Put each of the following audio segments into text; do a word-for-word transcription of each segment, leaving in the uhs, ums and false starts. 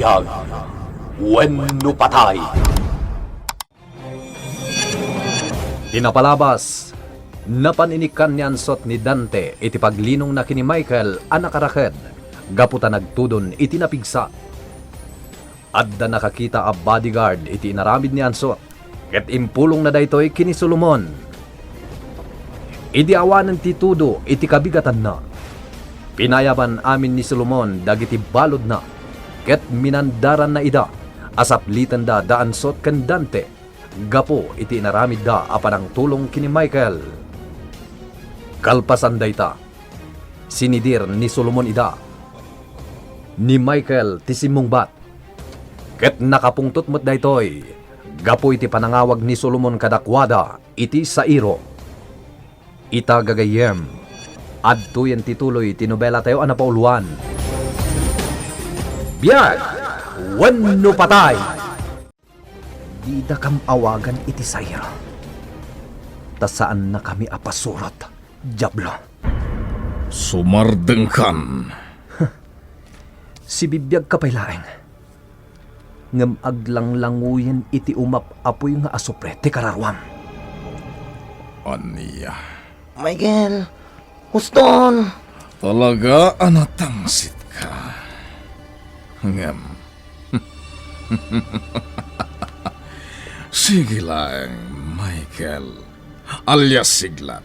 Tag wenno patay. Ti napalabas, napan inikkan ni Ansot ni Dante iti paglinongna ken ni Michael a nakaraked gapu ta nagtudon iti napigsa. Adda nakakita a bodyguard iti inaramid ni Ansot, ket impulongna daytoy ken ni Solomon. Idi awanen ti tudo iti kabigatanna, pinayaban amin ni Solomon dagiti baludna, ket minandaranna ida a saplitenda da Ansot ken Dante gapu iti inaramidda a panangtulong ken ni Michael. Kalpasan dayta, sinidir ni Solomon ida. Ni Michael ti simmungbat, ket nakapungtot met daytoy gapu iti panangawag ni Solomon kadakuada iti sairo. Ita gagayyem, adtoyen ti tuloy ti nobelatayo a napauluan, Biag wenno Patay! Didakam awagan iti sairo, ta saannakami a pasurot, Diablo. Sumardengkan. Sibibiagka pay laeng, ngem aglanglanguyen iti umap-apuy nga asupre ti kararuam. Ania? Michael, huston! Talaga a natangsitka. Ngem, sige laeng, Michael, alias Siglat.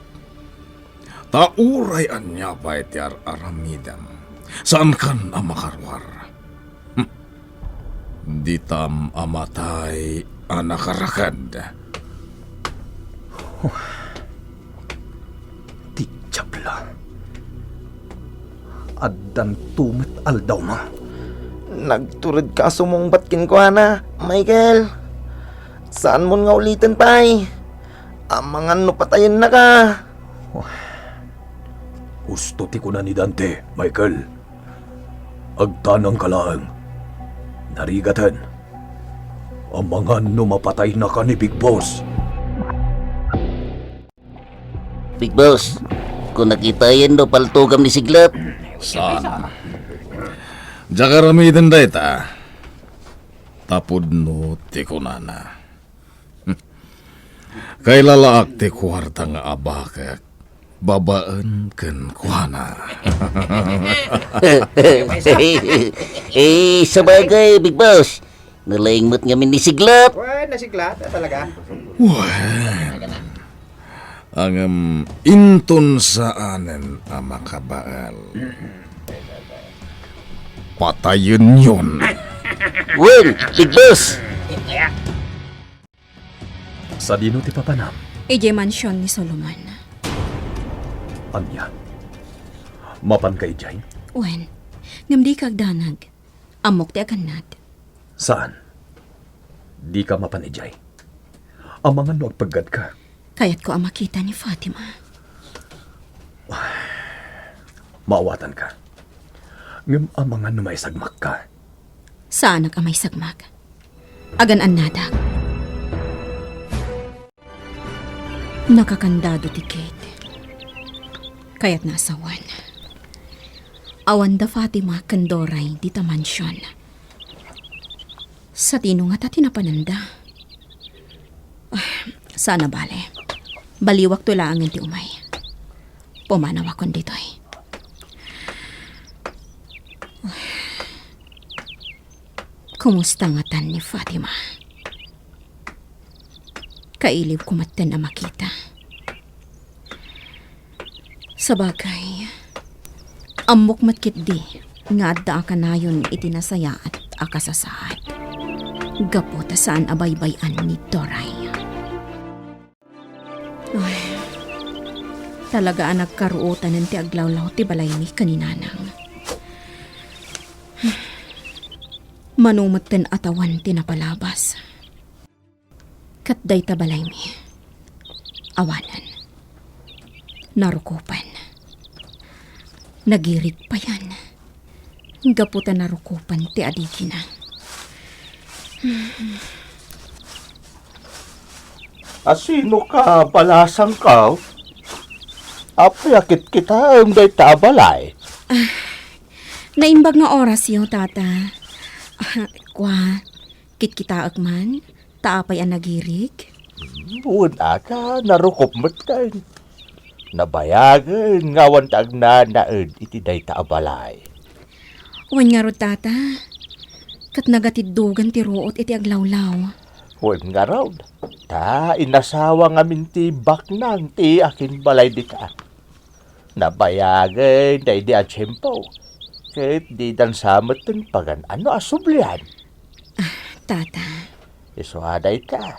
Ta uray ania pay ti ar-aramidem, saankan a makaruar. Hm. Ditam a matay a nakaraked. Ti Diablo. Addanto met aldawmo. Nagturedka a sumungbat kenkuana, Michael. Saanmon nga uliten pay. Amangan no patayennaka. Husto ti kuna ni Dante, Michael. Agtanangka laeng. Narigaten. Amangan no mapataynaka ni Big Boss. Big Boss, kunakitayen no paltogam ni Siglep. Saan? Diak aramiden dayta. Ta pudno ti kunana. Kailalaak ti kuarta nga abakek babaen kenkuana. Eh, sabagay, Big Boss. Nalaing met ngamin ni Siglep. Wen, nasiglat, ah, talaga. Wen. Ngem inton saanen a makabael, patayenyon. Wen, Big Boss. Sadino ti papanam? Idiay mansion ni Solomon. Ania? Mapanka idiay? Wen, ngem dika agdanag. Ammok ti agannad. Saan? Dika mapan idiay? Amangan no agpeggadka. Kayatko a makita ni Fatima. Maawatanka. Ngem amangan no maisagmakka. Saanak a maisagmak. Agan-annadak. Nakakandado ti gate. Kayatna a sawen. Awan da Fatima ken Doray dita mansion. Sadino ngata ti napananda? Ah, saan a bale. Baliwak toy laengen ti umay. Pumanawakon ditoy. Kumusta ngatan ni Fatima? Kailiwko metten a makita. Sabagay, ammok met ketdi nga adda a kanayon iti nasayaat a kasasaad gapu ta saan a baybay-an ni Doray. Ay, talaga a nagkaruotanen ti aglawlaw ti balaymi ken ni Nanang. Mano metten a tawen ti napalabas. Ket dayta balaymi, awanen. Narukopen. Nagirik payen. Gapu ta narukopen ti adigina. Asino ka, balasangko? Apay a kitkitaem dayta a balay? Ah, naimbag nga orasyo, Tata. Kua, kitkitaek man, ta apay a nagirik? Wen, ata, narukob met ken. Nabayagen nga awan ta agnanaed iti dayta a balay. Wen ngarud, Tata, ket nagatiddogan ti ruot iti aglawlaw. Wen ngarud, ta inasawa ngamin ti baknang ti akinbalay dita. Nabayagen daydi a tiempo, ket didan sa metten pagan-ano a sublian. Ah, Tata. Isu a dayta.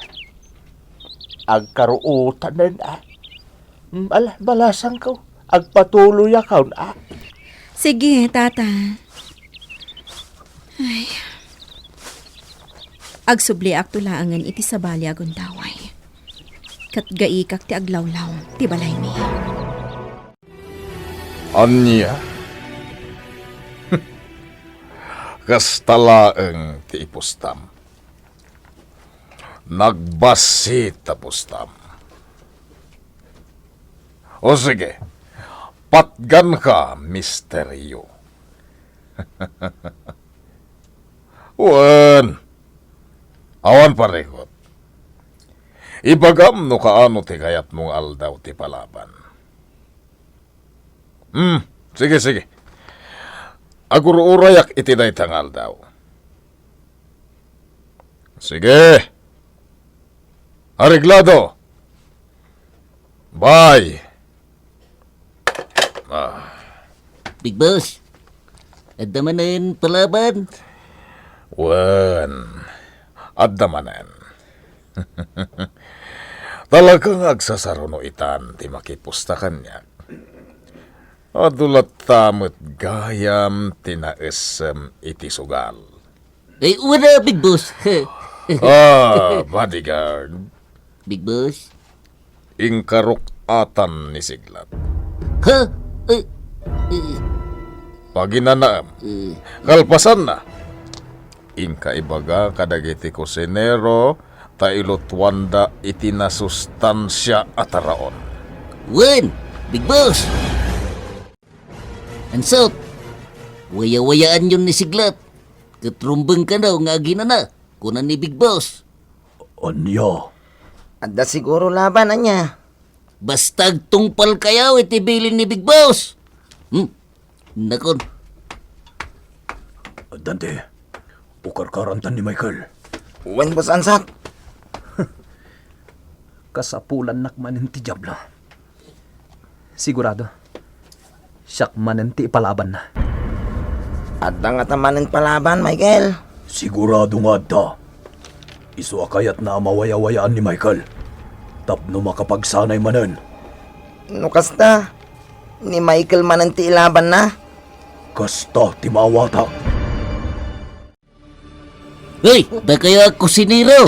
Agkaruotanen a. Mm, ala, balasangko. Agpatuloyakon a. Sige, Tata. Ay. Agsubliakto laengen iti sabali a gundaway. Ket gaikak ti aglawlaw ti balaymi. Ania? Kasta laeng ti ipustam. Nagbassit a pustam. O sige, patganka, Mister Yu. Wen, awan parikut. Ibagam no kaano ti kayatmo nga aldaw ti palaban. Hmm, sige, sige. Agur-urayak iti dayta nga aldaw. Sige. Areglado. Bye. Ah. Big Boss, adda manen palaban? Wen, adda manen. Talaga nga agsasaruno itan ti makipusta kaniak. Adu latta met gayam ti naessem iti sugal. Ay, wala, Big Boss. Ah, bodyguard. Big Boss? Inka ruk-atan ni Siglat. Ha? Eh, eh, Paginanaem. Eh. Kalpasanna, inka ibaga kadagiti kusinero ta ilutuanda iti nasustansia a taraon. Wen, Big Boss! Ansot, wayawayaanyon ni Siglat, ket rumbeng kano nga aginana, kuna ni Big Boss. Ania? Adda siguro laban, ania? Basta agtungpalkayo iti bilin ni Big Boss. Hmm? Nakon. Dante, ukarkarantan ni Michael. Wen, Boss Ansot. Kasapulannak manen ti Diablo. Sigurado, siak manen ti ipalabanna. Adda ngata manen palaban, Michael? Sigurado nga adda. Isu a kayatna a mawayawayaan ni Michael tapno makapagsanay manen. No kasta, ni Michael manen ti ilabanna? Kasta ti maawatak. Hoy, dakayo a kusinero!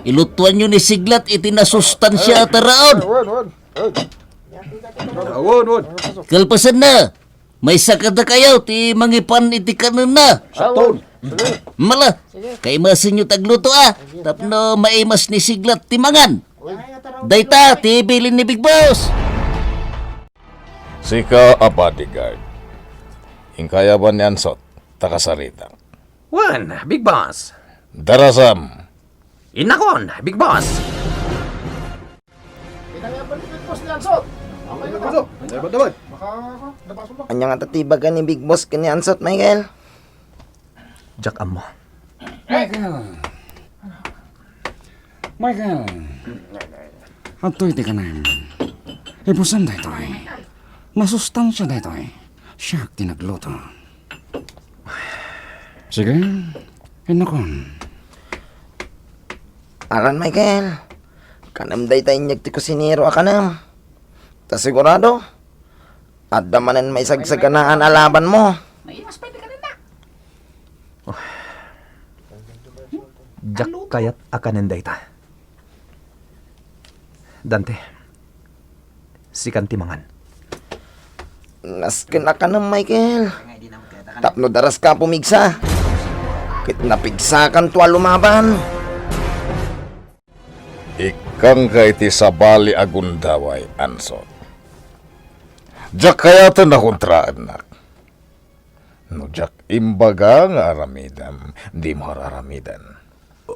Ilutuanyo ni Siglat iti nasustansia a taraon. Wen, wen. Wen, wen. Kalpasanna, maysa kadakayo ti mangipan iti kanenna. Siakton. Mala, kaimasenyo ti agluto a, tapno maimas ni Siglat ti mangan. Dayta ti bilin ni Big Boss. Sika a bodyguard. Inkayaban ni Ansot, ta kasaritak. Wen, Big Boss. Darasam. Innakon, Big Boss. Inang yan, balik, Big Boss, ni Ansot. Anya nga ti ibaga ni Big Boss ken ni Ansot, Michael? Diak ammo. Michael! Michael! Adtoy ti kanem. Ibusen daytoy. Nasustansia daytoy. Siak ti nagluto. Sige, innakon. Alan, Michael. Kanem dayta inyeg ti kusinero a kanem. Ta sigurado, adda manen maisagsaganaan a labanmo. Maimas pay ti kanenna. Diak kayat a kanen dayta. Dante, sikan ti mangan. Nasken a kanem, Michael. Tapno daraska a pumigsa. Ket napigsakanto a lumaban. Ikkangka iti sabali a gundaway, Ansot. Diak kayaten a kontraennak. No diak imbaga nga aramidem, dimo ar-aramiden.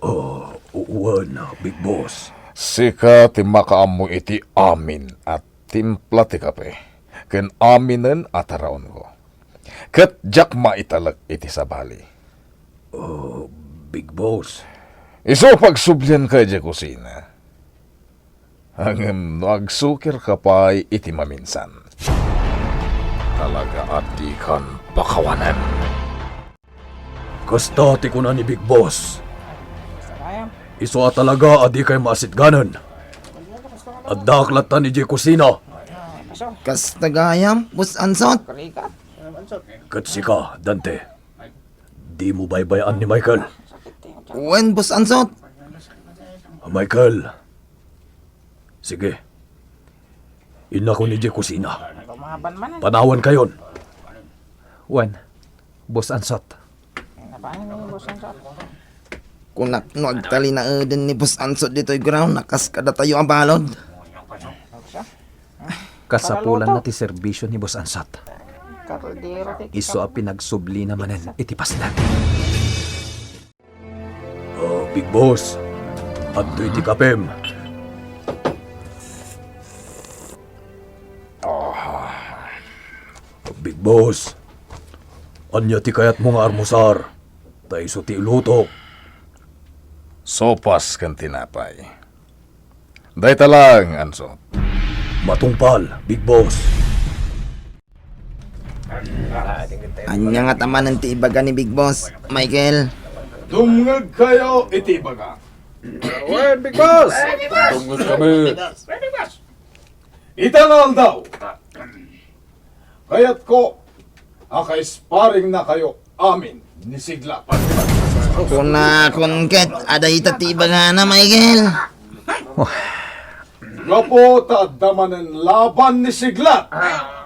Ah, wen, Big Boss. Sika ti makaammo iti amin a timpla ti kape ken aminen a taraonko. Ket diak maitalek iti sabali. Ah, Big Boss. Isu pagsublianka idiay kusina. Ngem no agsukirka pay iti maminsan, talaga a dikan pakawanen. Kasta ti kuna ni Big Boss. Isu a talaga a dikay maasitganen. Addaak lattan idiay kusina. Kasta gayam, Boss Ansot. Ket sika, Dante, dimo baybay-an ni Michael. Wen, Boss Ansot. Michael, sige. Innakon idiay kusina. Panawankayon. Wen, Boss Ansot. Kunak no agtalinaeden ni Boss Ansot ditoy ground a kas kadatayo a balod. Kasapulanna ti serbisio ni Boss Ansot. Isu a pinagsublina manen iti pasnek. Ah, Big Boss, adtoy ti kapem. Ah, Big Boss, ania ti kayatmo nga armusar? Ta isu ti ilutok. Sopas ken tinapay. Dayta lang, Ansot. Matungpal, Big Boss. Ania ngata manen ti ibaga ni Big Boss, Michael? Dumngegkayo iti ibaga. Wen, Big Boss! Dumngegkami. Ita nga aldaw, kayatko a kaisparingnakayo amin ni Siglat. Kunakon ket, adda ita ti ibagana, Michael. Gapu ta adda manen laban ni Siglat.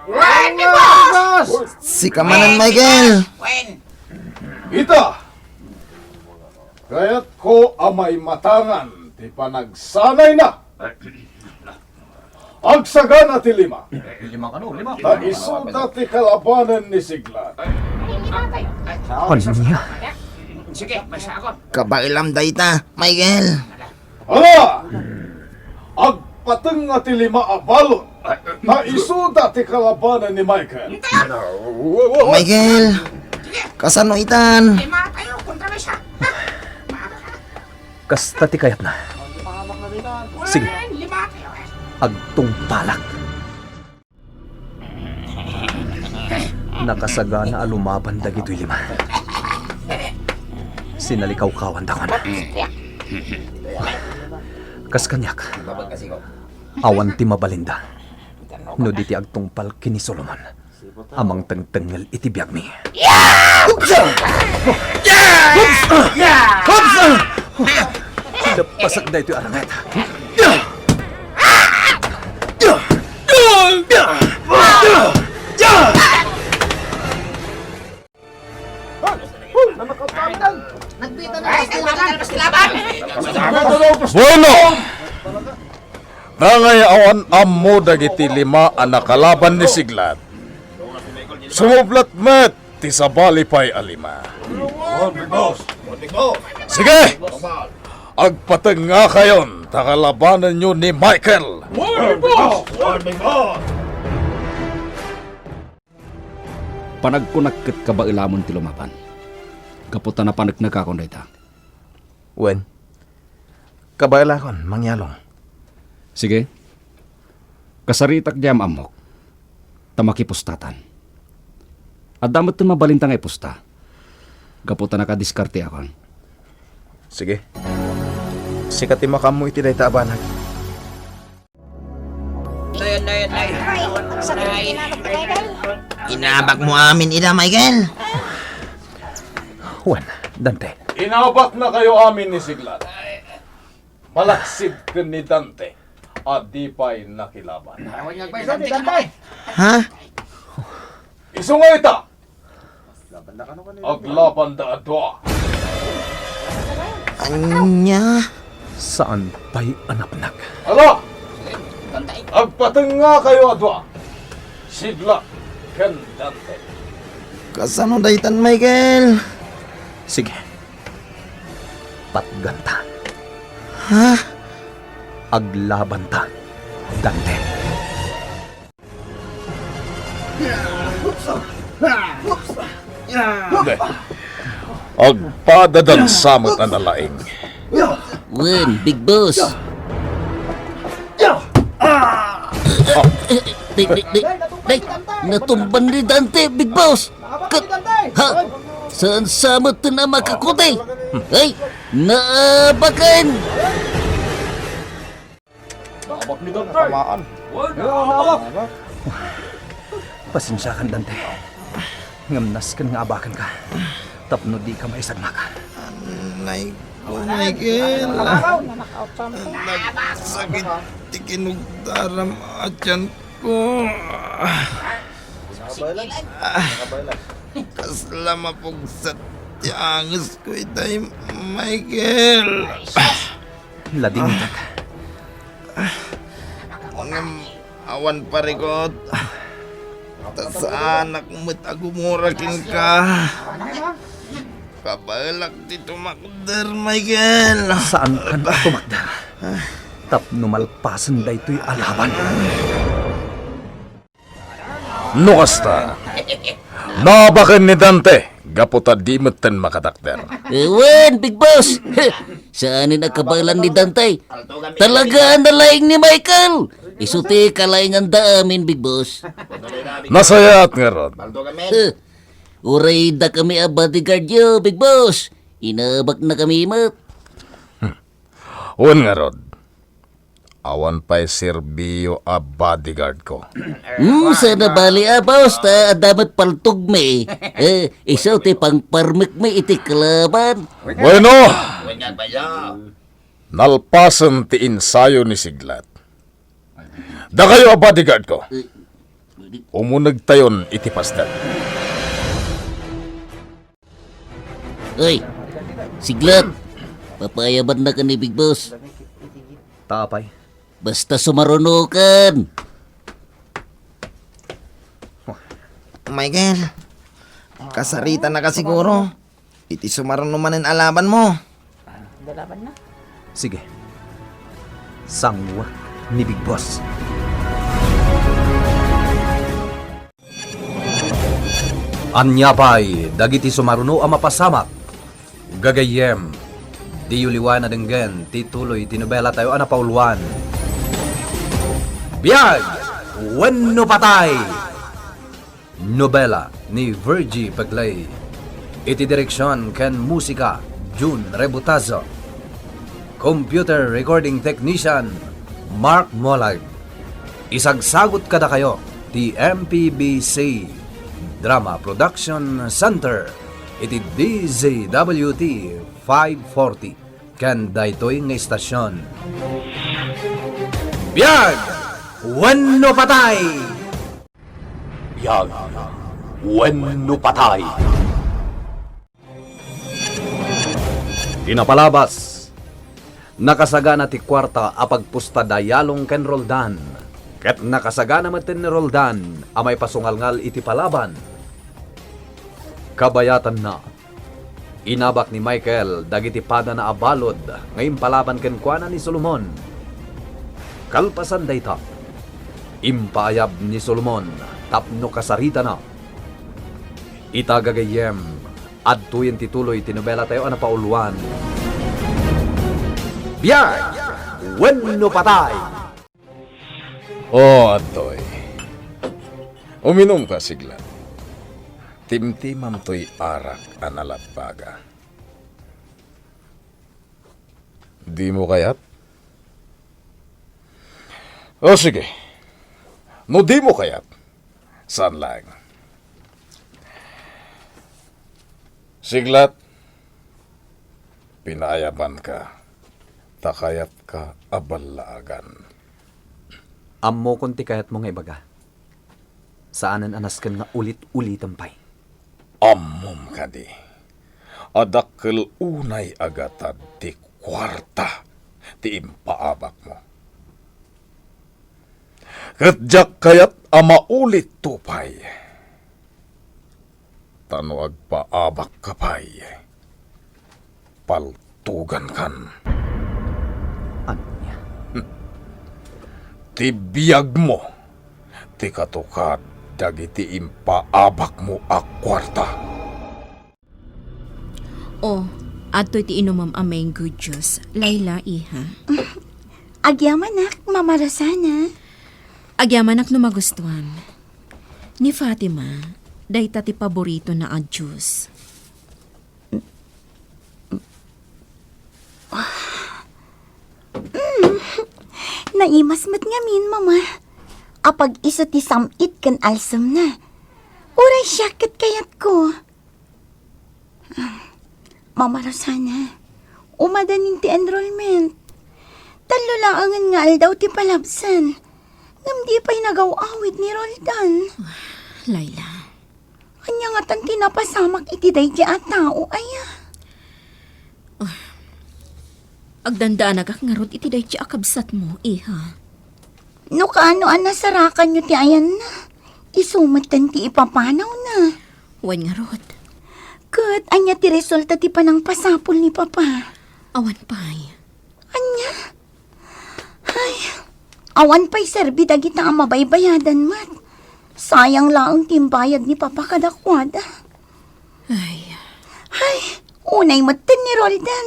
Wen, Big Boss! Sika manen, Michael. Ita, kayatko a maimatangan ti panagsanayna. Agsagana ti lima. Lima kano, lima. Ta isuda ti kalabanen ni Siglat. Ania? Sige, masakot. Kabaelam dayta, Michael. Ala! Agpatengnga ti lima a balon. Ta isuda ti kalabanen ni Michael. Michael, kasano itan? Lima tayo kontra mesa. Kasta ti kayatna. Sige. Agtungpalak. Nakasagana a lumaban dagitoy lima. Sinalikawkawandakon. Kas kaniak, awan ti mabalinda no di ti agtungpal ken ni Solomon a mangtengtengngel iti biagmi. Hups! Hups! Napasek daytoy aranget. Bueno! Dangay awan ammo dagiti lima a nakalaban ni Siglat. Sumublat met ti sabali pay a lima. Sige! Agpatengngakayon ta kalabanenyo ni Michael! Panagkunak ket kabaelamon ti lumaban. Gapu ta napaneknekakon dayta. Wen, kabaelakon, Mangyalong. Sige. Kasaritak diay am-ammok, ta makipustatan. Adda met ti mabalinta nga ipusta. Gapu ta nakadiskarteakon. Sige. Sika ti makaammo iti dayta a banag. Nay, nay, nay. Ay, sakit. Inabak mo amin ida, Michael. Wen, Dante. Inabaknakayo amin ni Siglat. Malaksid ken ni Dante a di pay nakilaban. Ha? Isu nga ita, aglabanda a dua. Ania? Saan pay a napnag. Ala! Agpatengngakayo a dua. Siglat ken Dante. Kasano daytan, Michael? Sige. Patganta. Ha? Aglabanta, Dante. Ne. Agpadadansa met a nalaing. Wen, Big Boss. Day, day, day, day, natumban ni Dante, Big Boss. Ket, ha? Saan sa met a makakuti? Ay, naabakan! Abak ni Dante. Tamaan. Wala, abak. Pasensiakan, Dante. Ngem nasken nga abakanka tapno dika maisagmak. Anay ko, Michael. Nagsakit ti kinugdaram a tiyan ko. Ah, kasla mapugsat ti angesko itay, Michael. Ladingtek. Ngem awan parikut. Ta saanak met a gumura kenka. Kabaelak ti tumakder, Michael. Saankan a tumakder tapno malpasen daytoy a laban. No kasta, naabaken ni Dante gapu ta di metten makatakder. Wen, Big Boss! Saanen a kabaelan ni Dante. Talaga a nalaing ni Michael! Isu ti kalainganda amin, Big Boss. Nasayaat ngarud. Eh, uray dakami a bodyguardyo, Big Boss. Inabaknakami met. Wen ngarud. Awan pay serbiyo a bodyguardko. Hmm, saan a bali a, boss, ta adda met paltogmi. Eh, isu ti pangparmekmi iti kalaban. Bueno! Nalpasen ti ensayo ni Siglat. Dakayo a bodyguardko. Umunegtayon iti pastel. Oy, Siglat, papaayabannaka ni Big Boss. Ta apay? Basta sumarunokan. Michael, kasaritanaka siguro iti sumaruno manen a labanmo. Sige. Sanguek ni Big Boss. Ania pay dagiti sumaruno a mapasamak? Gagayyem, diyo liwayan a denggen ti tuloy ti nobelatayo a napauluan, Biag wenno Patay! Nobela ni Virgie Pegley. Iti direksion ken musika, Jun Rebutazo. Computer recording technician, Mark Molag. Isagsagut kadakayo ti M P B C Drama Production Center iti D Z W T five forty ken daytoy nga istasyon. Biag wenno patay! Biag wenno patay! Ti napalabas, nakasagana ti kuarta a pagpusta da Yalong ken Roldan, ket nakasagana met ni Roldan a maipasungalngal iti palaban. Kabayatanna, inabak ni Michael dagiti padana a balud nga impalaban kenkuana ni Solomon. Kalpasan dayta, impaayab ni Solomon tapno kasaritana. Ita gagayyem, adtoyen ti tuloy ti nobelatayo a napauluan, Biag wenno Patay! O, adtoy. Uminumka, Siglat. Timtimam toy arak a nalabbaga. Dimo kayat? O, sige. No dimo kayat, saan laeng. Siglat, pinaayabanka, ta kayatka a ballaagan. Ammokon ti kayatmo nga ibaga. Saanen a nasken nga ulit-ulitem pay. Ammom kadi a dakkel unay a gatad ti kuarta ti impaabakmo. Ket diak kayat a maulitto pay. Ta no agpaabakka pay, paltugankan. Ania? Ti biagmo ti katukad dagiti impaabakmo a kuarta. O, adtoy ti inumem a mango juice. Layla, iha. Agyamanak, Mama Rosana. Agyamanak no magustuam. Ni Fatima, dayta ti paboritona a juice. Mm. Naimas met ngamin, Mama. Apag isu ti sam-it ken alsemna. Uray siak ket kayatko. Mama Rosana, umadanin ti enrollment. Tallo laengen nga aldaw ti palabsan. Ngem di pay nagaw-awid ni Roldan. Layla. Ania ngatan ti napasamak iti daydi a tao, aya? Ah, agdandanagak ngarud iti daydi a kabsatmo, iha. No kaano a nasarakanyo ti ayanna, isu metten ti ipapanawna. Wen ngarud. Ket ania ti resulta ti panangpasapul ni Papa? Awan pay. Ania? Ay, awan pay serbi dagita a mabaybayadan met. Sayang laeng ti imbayad ni Papa kadakuada. Ay. Ay, unay metten ni Roldan.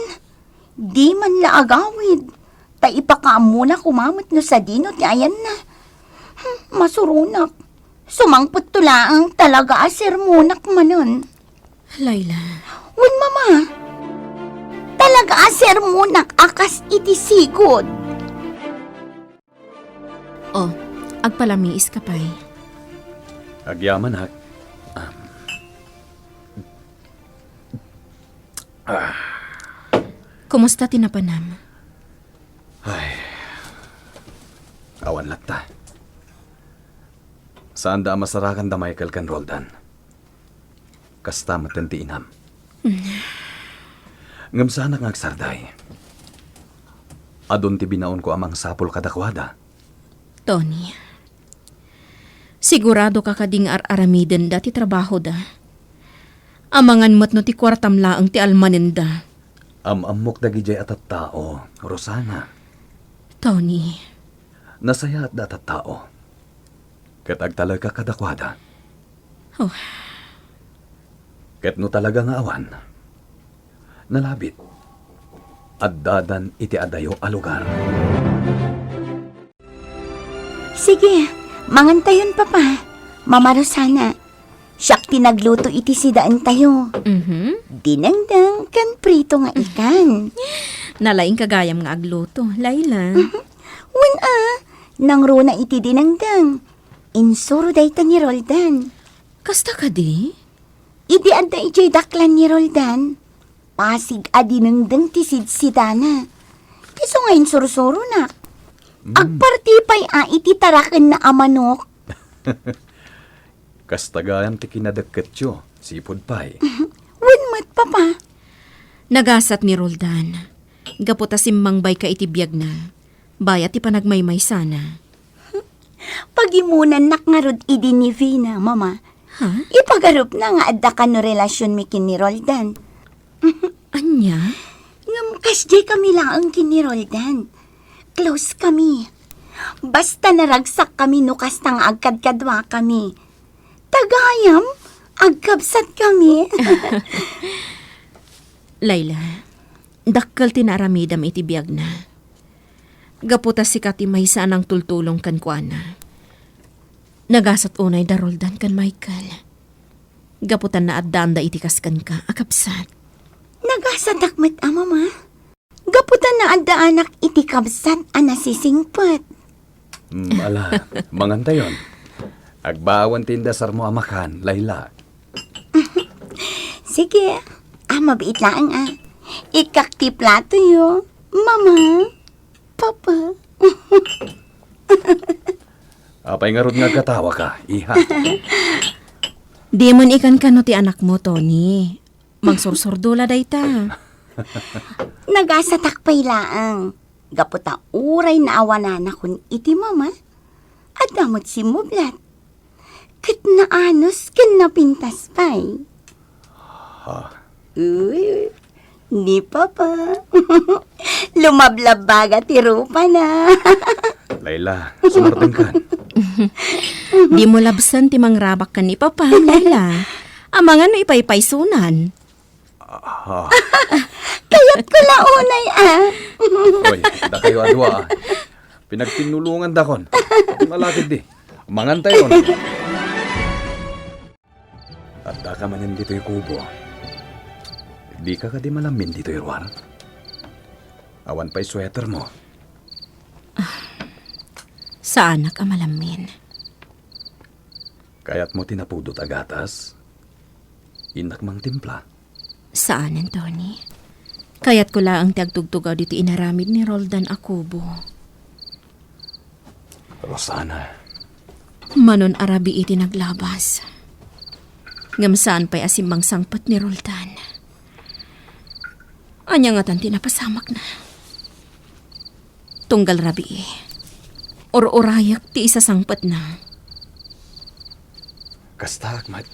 Di man la agawid. Ta ipakaammona koma met no sadino ti ayanna. Hmm, masuronak. Sumangpetto laeng, talaga a sermonak manen. Layla. Wen, Mama. Talaga a sermonak a kas iti sigud. O, agpalamiiska pay. Agyamanak. Am. Ah. Kumusta ti napanam? Ay. Awan latta. Saanda a masarakan da Michael ken Roldan. Kasta metten ti inam. Mm. Ngem saanak nga agsarday. Adun ti binaonko a mangsapul kadakuada. Tony, siguradoka kadi nga ar-aramidenda ti trabahoda? Amangan met no ti kuartam laeng ti almanenda. Am-ammok dagidiay a tattao, Rosana. Tony. Nasayaatda a tattao. Ket agtalekka kadakuada. Oh. Ket no talaga nga awan, nalabit, addadan iti adayo a lugar. Sige, mangantayon, Papa. Mama Rosana, siak ti nagluto iti sidaentayo. Mhm. Dinengdeng ken prito nga ikan. Nalaingka gayam nga agluto, Layla. Mhm. Wen a, nangruna iti dinengdeng. Insuro dayta ni Roldan. Kasta kadi? Idi adda idiay daklan ni Roldan, pasig a dinengdeng ti sidsidana. Isu nga insursuronak. Mm. Agparti pay a iti tarakenna a manok. Kasta gayam ti kinadekketyo, sipud pay. Wen met, Papa. Nagasat ni Roldan. Gapu ta simmangbayka iti biagna. Bayat ti panagmaymaysana. Pagimunannak ngarud idi ni Vina, Mama. Ha? Ipagarupna nga adda kano relasionmi ken ni Roldan. Ania? Ngem kasdiay kami laeng ken ni Roldan. Close kami. Basta naragsak kami no kasta nga agkadkadua kami. Ta gayam, agkabsat kami. Layla, dakkel ti naaramidam iti biagna. Gapu ta sika ti maysa a nangtultulong kenkuana. Nagasat unay da Roldan ken Michael. Gapu ta naaddaanda iti kas kenka a kabsat. Nagasatak met a, Mama. Gapu ta naaddaanak iti kabsat a nasisingpet. Mm, ala, mangantayon. Agbawen ti indasarmo a makan, Layla. Sige, a, mabiit laeng a. Ikkak ti platoyo, Mama, Papa. Apay ngarud nga agkatawaka, iha? Dimon ikankano ti anakmo, Tony. Mangsursurdo la dayta. Nagasatak pay laeng. Gapu ta uray naawananakon iti Mama, adda met simmublat. Ket naanus ken napintas pay. Ha? Uy, ni Papa. Lumablabbaga ti rupana. Laila, sumardengkan. Dimo labsen ti mangrabak ken ni Papa, Laila. Amangan no ipaypaysonan. Ah. Kayatko la unay, ah. Oy, dakayo a dua, ah. Pinagtinnulongandakon. Malakid di. Mangantayon. Addaka manen ditoy kubo. Dika kadi malammin ditoy ruar? Awan pay sweater mo. Saanak a malammin. Kayat mo ti napudot a gatas? Innak mangtimpla. Saanen, Tony. Kayatko laeng ti agtugtugaw ditoy inaramid ni Roldan a kubo. Rosana. Manon a rabii ti naglabas. Ngem saan pay a simmangsangpet ni Roldan. Ania ngatan ti napasamakna? Tunggal rabii, ur-urayak ti isasangpetna. Kastaak met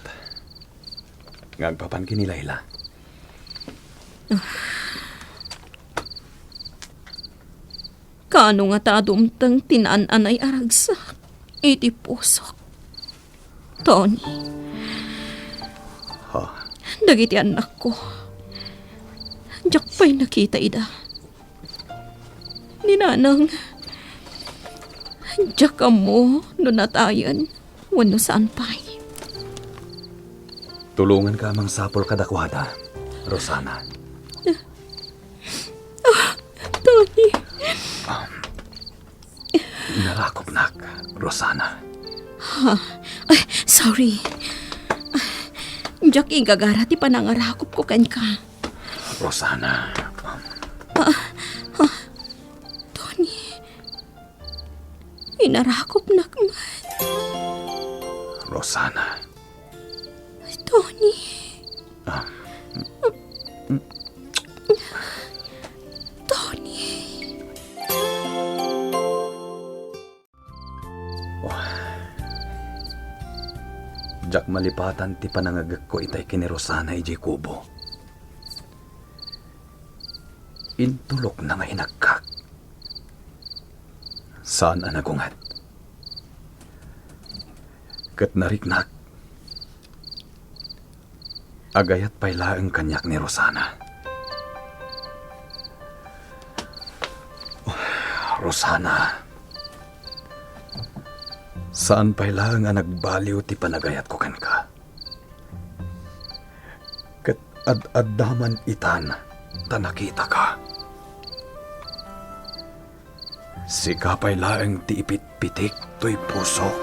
nga agpapan ken ni Laila. Kaano ngata a dumteng ti naan-anay a ragsak iti pusok, Tony? Ha? Dagiti annakko, diak pay nakita ida. Ni Nanang, diak ammo no natayen wenno saan pay. Tulonganka a mangsapul kadakuada, Rosana. Ah, Tony. Inarakupnak, Rosana. Ha? Ay, sorry. Diak igagara ti panangarakupko kenka. Rosana. Ah, ah, Tony. Inarakupnak man. Rosana. Tony. Ah. Tony. Oh. Diak malipatan ti panangagekko itay ken ni Rosana idiay kubo. Intulokna nga inagkak. Saan a nagunget. Ket nariknak. Agayat pay laeng kaniak ni Rosana. Rosana, saan pay laeng a nagbaliw ti panagayatko kenka. Ket ad-adda man itan ta nakitaka. Sika pay laeng ti ipitpitik toy pusok.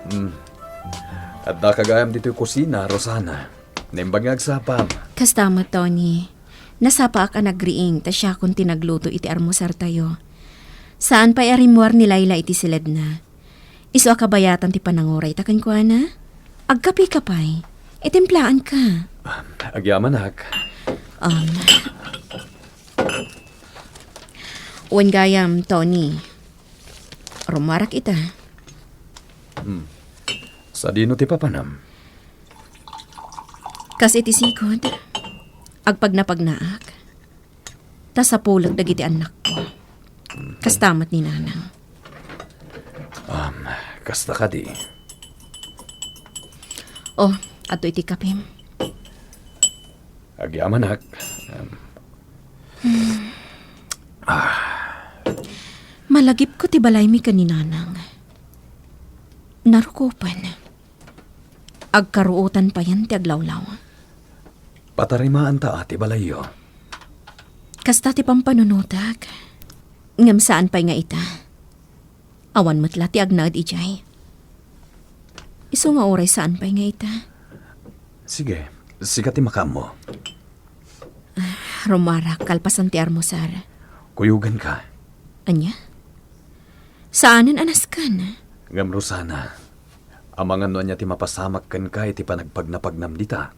Hmm. Addaka gayam ditoy kusina, Rosana. Naimbag nga agsapam. Kasta met, Tony. Nasapaak a nagriing ta siakon ti nagluto iti armusartayo. Saan pay a rimmuar ni Laila iti siledna. Isu a kabayatan ti panangurayta kenkuana. Agkapeka pay. Itimplaanka. Agyamanak. Um, wen gayam, Tony. Rummuarak ita. Hmm. Sadino ti papanam? Kas iti sigud, agpagnapagnaak. Ta sapulek dagiti annakko. Kasta met ni Nanang. Um, kasta kadi. Oh, adto iti kapem. Agyamanak. Um. Malagipko ti balaymi ken ni Nanang. Narukopen. Agkaruotan payen ti aglawlaw. Patarimaanta a ti balayyo. Kasta ti pampanunotak. Ngem saan pay nga ita. Awan met la ti agnaed idiay. Isu nga uray saan pay nga ita. Sige, sika ti makaammo. Rummuarak kalpasan ti armusar. Kuyoganka. Ania? Saanen a nasken. Ngem Rosana, amangan no ania ti mapasamak kenka iti panagpagnapagnam dita.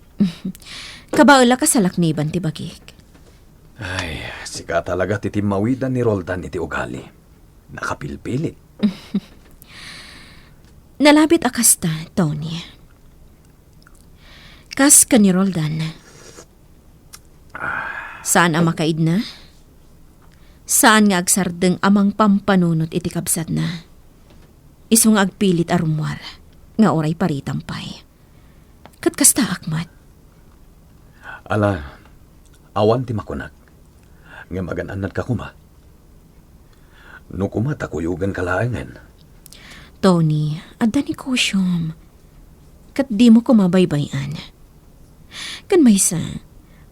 Kabaelak a salakniban ti bagik. Ay, sika talaga ti timmawidan ni Roldan iti ugali. Nakapilpilit. Nalabit a kasta, Tony. Kas ken ni Roldan, saan a makaidna, saan nga agsardeng a mangpampanunot iti kabsatna. Isu nga agpilit a rummuar nga uray paritam pay. Ket kastaak met. Ala, awan ti makunak. Ngem agan-annadka koma. No koma ta kuyoganka laengen. Tony, adda negosiom. Ket dimo koma baybay-an. Ken maysa,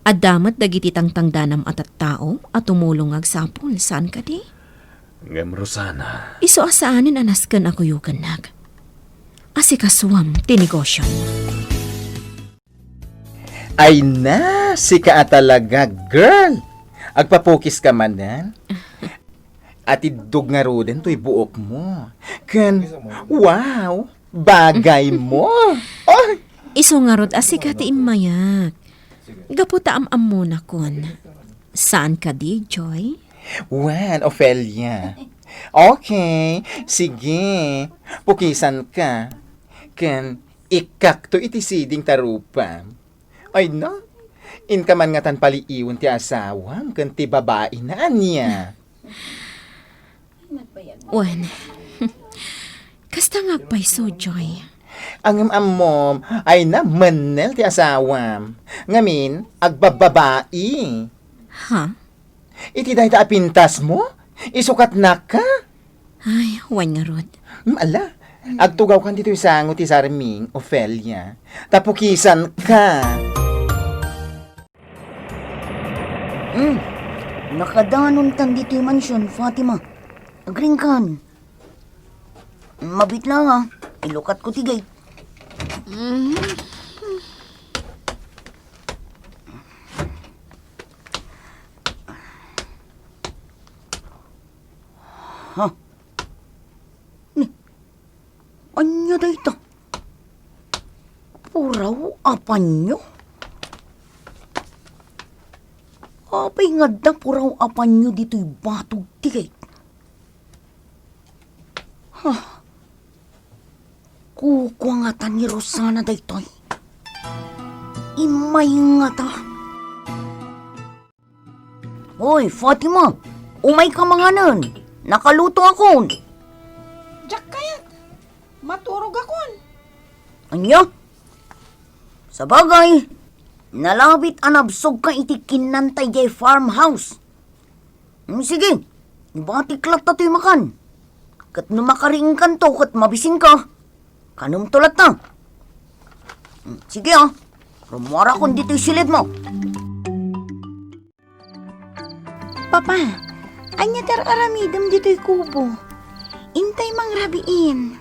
adda met dagiti tangtangdanam a tattao a tumulong nga agsapul, saan kadi? Ngem, Rosana. Isu a saanen a nasken a kuyogannak. Asikasuam ti negosiom. Ay na, sika a talaga, girl! Agpapukis ka manen? Atiddog ngaruden toy buokmo. Ken, wow, bagaymo! Oh! Isu ngarud a sika ti immayak. Gapu ta am-ammonakon. Saan kadi, Joy? Wen, Ofelia. Okay, sige. Pukisanka. Ken ikkakto iti siding ta rupa. Ay na, inka man ngatan paliiwen ti asawam ken ti babaina, ania? Wen, kasta nga agpayso, Joy. Ngem ammom, ay na, mennel ti asawam. Ngamin, agbabbabai. Ha? Iti dayta a pintasmo, isukatnaka. Ay, wen ngarud. Hmm, ala, agtugawkan ditoy sango ti sarming, Ofelia. Ta pukisanka. Hmm, nakadanontan ditoy mansion, Fatima. Agriingkan. Mabiit lang, ah. Ilukatko ti gate. Ha? Ni, ania dayta? Puraw a panyo? Apay nga adda puraw a panyo ditoy batog ti gate? Ha? Kukua ngata ni Rosana daytoy? Immay ngata. Hoy, Fatima! Umayka manganen! Nakalutoakon! Diak kayat! Maturogakon! Ania? Sabagay, nalabit a nabsogka iti kinnanta idiay farmhouse. Hmm, sige, ibatik latta toy makan. Ket no makariingkanto ket mabisinka, kanemto latta. Hmm, sige, ah, rummuarakon ditoy silidmo. Papa, ania ti ar-aramidem ditoy kubo? Intay mangrabiin.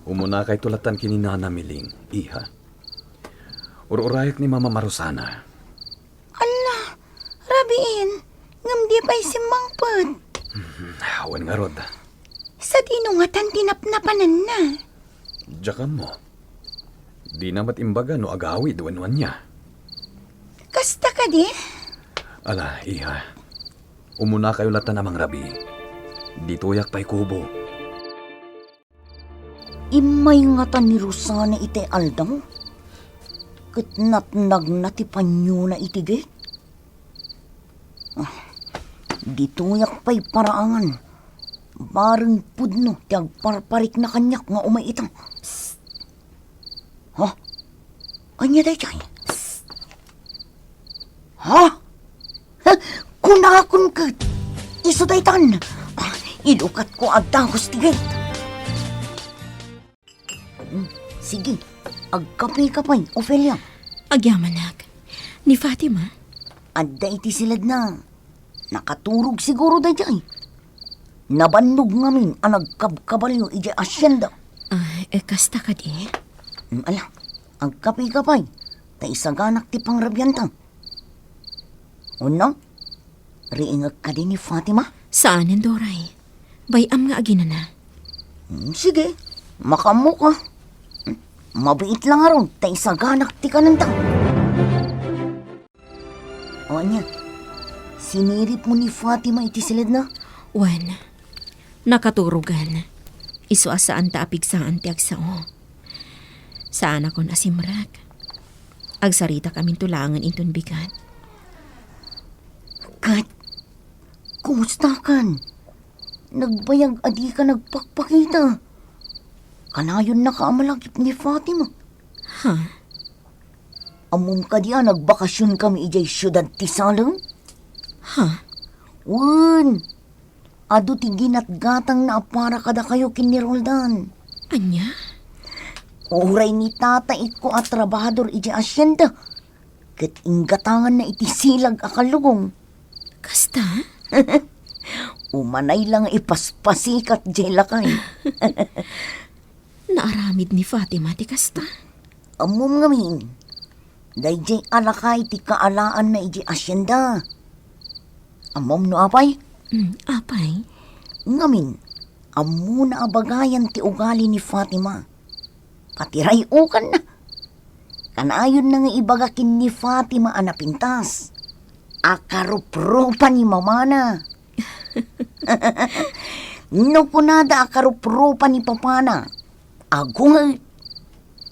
Umunakayto lattan ken ni Nana Miling, iha. Ur-urayak ni Mama Marusana. Alla, rabiin, ngem di pay simmangpet. Awan ngarud. Sadino ngatan ti napnapananna? Diak ammo. Dina met imbaga no agawid wenno ania. Kasta kadi? Ala, iha. Umunakayo latta a mangrabii. Ditoyak pay kubo. Immay ngata ni Rosana iti aldaw, ket natnagna ti panyona iti gate. Ah, ditoyak pay paraangan. Bareng pudno ti agparparikna kaniak nga umay ita. Psst! Ha? Ania daytoy? Psst! Ha? Ha? Kunakon ket. Isu daytan. Ah, ilukatko a dagus ti gate. Hmm, sige. Agkapika pay, Ofelia. Agyamanak. Ni Fatima? Adda iti siledna. Nakaturog siguro daydiay. Nabannog ngamin a nagkabkabalio idiay asyenda. Ah, eh, kasta kadi? Hmm, ala, agkapika pay. Ta isaganak ti pangrabianta. Wenno? Riingek kadi ni Fatima? Saanen, Doray. Bay-am nga aginana. Hmm, sige. Makaammoka. Hmm, mabiit la ngarud ta isaganak ti kanenta. O ania, siniripmo ni Fatima iti siledna? Wen, nakaturogan. Isu a saanta a pigsaan ti agsao. Saanakon a simrek. Agsaritak aminto laengen inton bigat. Ket, kumustakan? Nagbayag a dika nagpakpakita. Kanayonnaka a malagip ni Fatima. Ha? Ammom kadi a nagbakasionkami idiay siudad ti Salem? Ha? Wen, adu ti ginatgatangna a para kadakayo ken ni Roldan. Ania? Uray ni tataikko a trabahador idiay asyenda, ket inggatanganna iti silag a kallugong. Kasta? Umanay la nga ipaspasikat diay lakay. Naaramid ni Fatima ti kasta? Ammom ngamin, daydiay a lakay ti kaalaanna idiay asyenda. Ammom no apay? Mm, apay? Ngamin, ammona a bagayan ti ugali ni Fatima. Patiray-okanna. Kanayonna nga ibaga ken ni Fatima a napintas a karuprupa ni mamana. No kunada a karuprupa ni papana, agunget,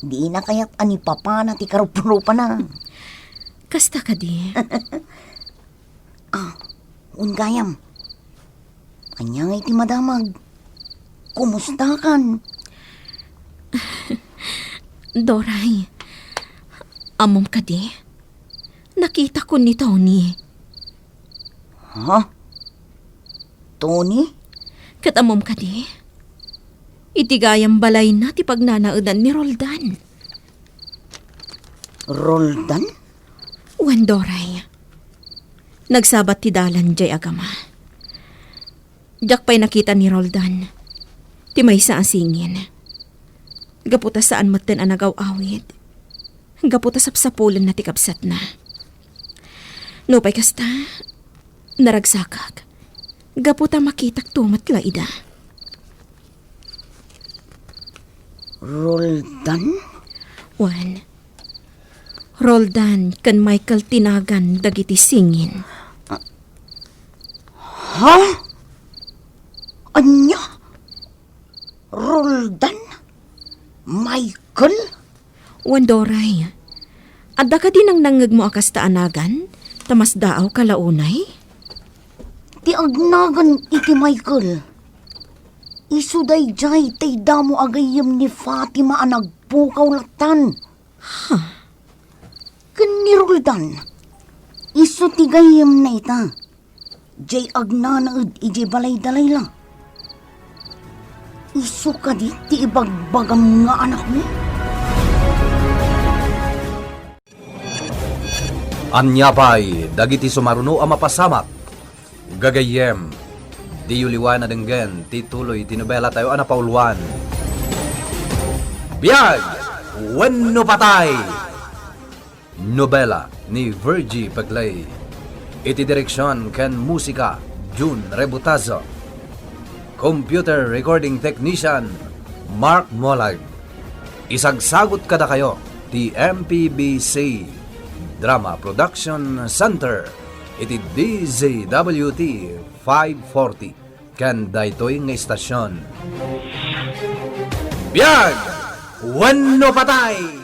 dina kayat a ni papana ti karuprupana. Kasta kadi? Ah, wen gayam. Ania ngay ti madamag? Kumustakan? Doray, ammom kadi? Nakitakon ni Tony. Ha? Tony? Ket ammom kadi? Iti gayam balayna ti pagnanaedan ni Roldan. Roldan? Wen, Doray. Nagsabat ti dalan diay agama. Diak pay nakita ni Roldan ti maysa a singin. Gapu ta saan metten a nagaw-awid. Gapu ta sapsapulenna ti kabsatna. Nupay kasta, naragsakak. Gapu ta makitakto met la ida. Roldan? Wen, Roldan ken Michael ti nagan dagiti singin. Ha? Ania? Roldan? Michael? Wen, Doray, adda kadi nangnangngegmo a kasta a nagan ta masdaawka la unay? Ti agnagan iti Michael, isu daydiay ti damo a gayyem ni Fatima a nagpukaw lattan. Ha? Ken ni Roldan, isu ti gayyemna ita. Diay agnanaed idiay balay da Layla. Isu kadi ti ibagbagam nga anakmi? Ania pay dagiti sumaruno a mapasamak? Gagayyem, diyo liwan a denggen ti tuloy ti nobelatayo a napauluan, Biag wenno Patay! Nobela ni Virgie Peclay. Iti direksion ken musika, Jun Rebutazo. Computer recording technician, Mark Molag. Isagsagut kadakayo ti M P B C Drama Production Center iti D Z W T five forty ken daytoy nga istasion. Biag wenno patay!